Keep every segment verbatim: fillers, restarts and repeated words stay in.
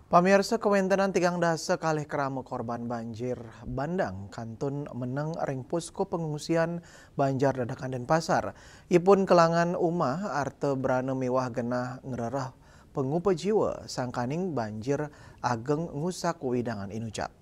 Pamirsa, kawéntenan tigang dasa kalih krama korban banjir bandang kantun meneng ring posko pengungsian Banjar Dadakan Denpasar. Ipun kelangan umah, arta brana miwah genah ngrereh pangupa jiwa sangkaning banjir ageng ngusak wewidangan inucap.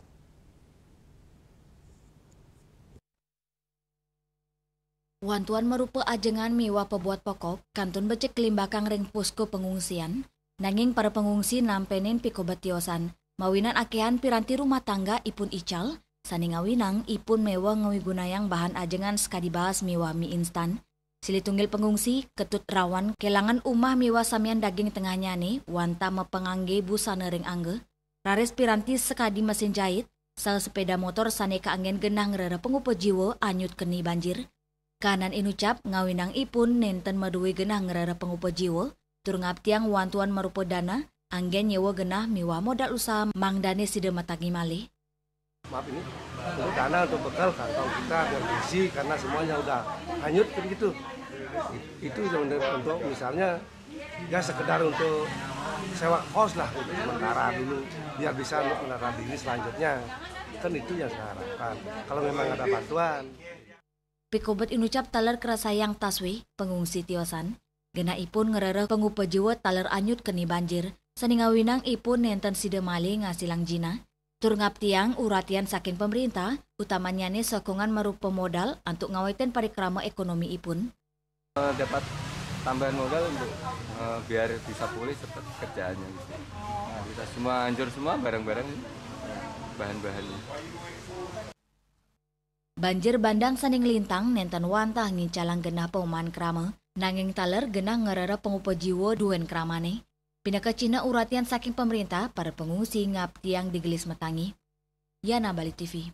Wantuan marupa ajengan miwah pabuat pokok kantun becik kalimbakang ring posko pengungsian, nanging para pengungsi nampenin pikobet tiosan, mawinan akéhan piranti rumah tangga ipun ical, sané ngawinang ipun méwa ngawigunayang bahan ajengan sakadi baas miwah mi instan. Silih tunggil pengungsi, Ketut Rawan, kelangan umah miwah samian daging tengahnyané, wantah mapanganggé busana ring angga, raris piranti sakadi mesin jahit, saha sepéda motor sané kaanggén genah ngrereh pangupa jiwa anyut keni banjir. Kahanan inucap ngawinang ipun nénten madué genah ngrereh pangupa jiwa, tur ngaptiang wantuan marupa dana, anggén nyéwa genah miwah modal usaha mangdané sida matangi malih. Maaf, ini untuk dana, untuk bekal kantong kita biar berisi karena semuanya udah hanyut kan gitu. Itu yang untuk, untuk misalnya ya sekedar untuk sewa kos lah untuk sementara dulu biar bisa untuk menata diri selanjutnya. Kan itu yang saya harapkan. Kalau memang ada bantuan. Pikobet inucap taler karasayang taswih, pengungsi tiosan. Genah ipun ngrereh pangupa jiwa taler anyut keni banjir, sané ngawinang ipun nénten sida malih ngasilang jinah. Tur ngaptiang uratian saking pamréntah, utamannyané sokongan marupa modal antuk ngawitin parikrama ékonomi ipun. Eh, dapat tambahan modal untuk, eh, biar bisa pulih cepat kerjaannya gitu. Kita semua hancur semua barang-barang, bahan-bahannya. Banjir bandang sané nglintang nénten wantah ngincalang genah paumahan krama, nanging taler genah ngrereh pangupa jiwa duén kramané. Pinaka cihna uratian saking pamréntah, para pengungsi ngaptiang digelis matangi. Yana, Bali T V.